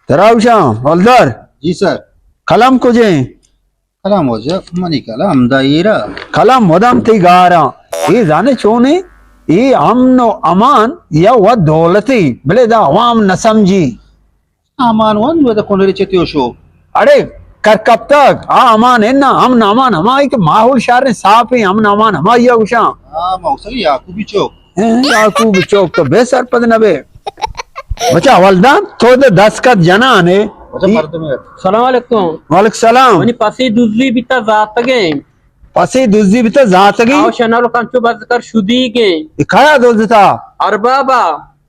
ترا گوشاں، حوالدار۔ جی سر۔ قلم کجے؟ قلم واجہ، منی قلم ہمدا ایرا۔ قلم مدام تئی گاراں۔ اے زانے چونے؟ اے امن و امان یا و دولتے، بلے دا عوام نہ سمجھی۔ امان وان و دا کنری چتی و شو۔ اڑے کر کپتگ، آ امان ہے نا، امن امان ہمائی کہ ماحول شار صاف ہے، امن امان ہمائی گوشاں۔ ہاں، ما اسے یعقوبی چوک۔ اے، یعقوب چوک تو بے سرپد نہ بے۔ بچا حوالدار، تو دے دستخط جنان ہے۔ بچا مردم ہے۔ سلام علیکم۔ وعلیکم سلام۔ منی پسی دزی بیتا زاتگیں۔ پسی دزی بیتا زاتگیں؟ آو شنالو کنچو بز کر شدیگیں۔ اے کیا دزتا؟ اربابا۔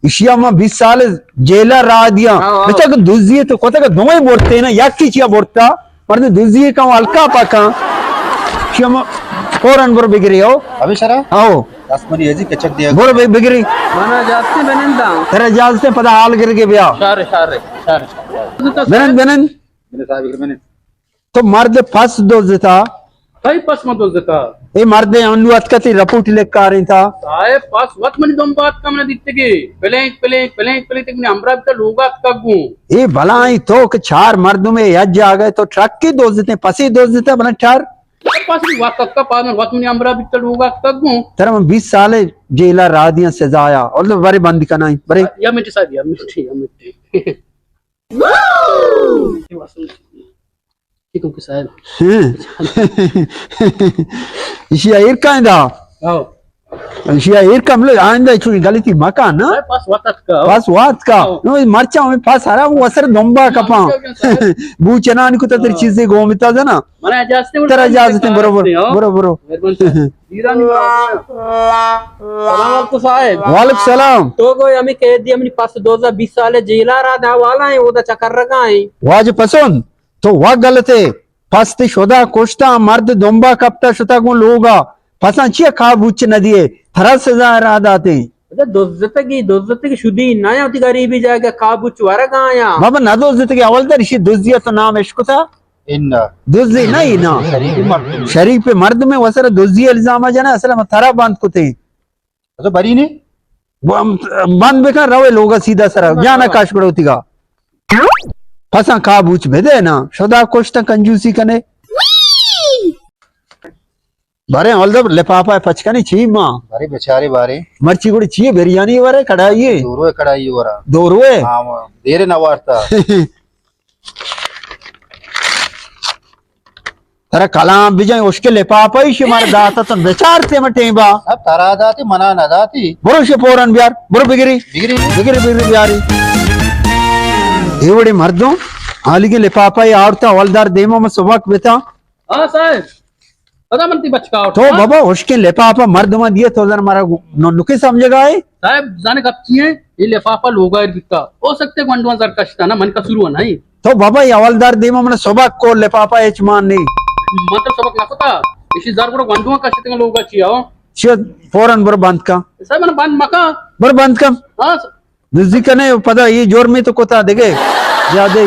اشیا ما بیست سال جیلا راہ دیاں۔ ہاں، ہاں۔ بچا کہ دزی تو کتا کہ دوئیں برتے نا، یکی چیا برتا؟ مردم دزی کم ہلکا پکاں۔ شما فوراً برو بگری ہو۔ ابھی شرا؟ آو۔ دست منی ازی کچک دیا۔ برو بگ-، بگری۔ منا اجازت بنندا۔ ترا اجازت ہے، پدا حال گر کے بیا۔ شار، شار، شار۔ بنند، بنند۔ میرے صاحب، بنند۔ تو مرد پس دزتا۔ کئی پس من دزتا؟ اے مرد انو اتکتی رپورٹ لکھ کاریں تھا۔ صاحب، پس وت منی دم بات کم نہ دیتے گے۔ پلینک، پلینک، پلینک، پلینک، تک منی ہمراہ بیتا لوگا اتکا گوں۔ اے بلائیں تو کہ چار مردمے یک جاگہ تو ٹرک کی دزتے، پسی دزتے بلائیں ٹر۔ پس بھی وقت اتکا پادن، وت منی ہمراہ بیتا لوگا اتکا گوں۔ ترا من بیست سال جیلا راہ دیاں سزایا، اور تو برے بند کنائی، برے۔ یا منٹ صاحب، یا منٹ، یا منٹ۔ ٹھیک ہوں کہ صاحب۔ ہاں۔ ایشی ایر کائیں دا؟ آؤ۔ ایشی ایر کم لے، آئندہ چوی غلطی مکان نا۔ پاس وقت کا۔ پاس وقت کا۔ آؤ۔ نو مرچا ہمیں پاس ہرا وہ اثر دمبا کپاں۔ بو چنان کو تر چیزیں گومتا زنا۔ منا اجازت ہے، ترا اجازت ہے، برو، برو، ہاں۔ برو، برو۔ مہربانی۔ ایرانی برابر۔ سلام علیکم صاحب۔ وعلیکم سلام۔ تو گو ہمیں قیدی ہمیں پس دو ہزار بیس سال جیلا را دا والا ہیں، وہ دا چکر رگا ہیں۔ واجہ پسند، تو وا غلط ہے۔ پس تے شدا کشتا، مرد دمبا کپتا شتا گوں لوگا۔ پساں چیا کابوچ نہ دیے، ترا سزا را داتے۔ اچھا، دزتگی، دزتگی شدی نہ یا تی غریبی جاگہ کابوچ ورگا یا۔ بابا نہ دزتگی، اول در اسی دزیت نام اشکتا۔ انا۔ دزی نہ، انا۔ شریف مردم۔ شریف مردم وسر دزی الزام جنا، اصل ما ترا بند کتے۔ اچھا، بری نے؟ بند بکن، روے لوگا سیدھا سرا۔ جانا کاش گڑو تیگا۔ پساں کابوچ بدے نا، شدا کشتا کنجوسی کنے۔ بارے اول دب لپاپا پچ کنی چی ما؟ بارے بیچارے بارے۔ مرچی گڑی چی بریانی ورے، کڑائی ہے؟ دوروے کڑائی ورا۔ دوروے؟ ہاں، دیر نوارتا۔ ترا کلام بجائیں، اشکے لپاپا ہی شمار داتا تن بچار تے مٹیں با۔ اب ترا داتی، منا نہ داتی۔ برو شے پورن بیار، برو بگری۔ بگری؟ بگری، بگری بیاری۔ اے وڑے مردم، حالی کے لپاپا ہی آورتا، حوالدار دیما میں سبق بتا۔ ہاں صاحب۔ پدا من تی بچکا تو اٹھا۔ بابا، اشکے لپاپا مردما دیے تو زن مارا نو-، نکے سمجھے گا ہے؟ صاحب، زانے گپ چی ہیں؟ یہ لپاپا لوگا ایر بیتا۔ ہو سکتے گونڈواں زر کشتا نا، من قصور ہوا نہیں۔ تو بابا، یہ حوالدار دیما من سبق کو لپاپا اچ مان نہیں۔ من تو سبق نہ پتا۔ اسی زر گڑا گونڈواں کشتے لوگا چی ہو؟ چیو فوراً برو بند کا۔ صاحب، من بند مکا۔ برو بند کا۔ ہاں۔ دزی کنے پدا یہ جرمے تو کتا دگے۔ زیادہ ہی۔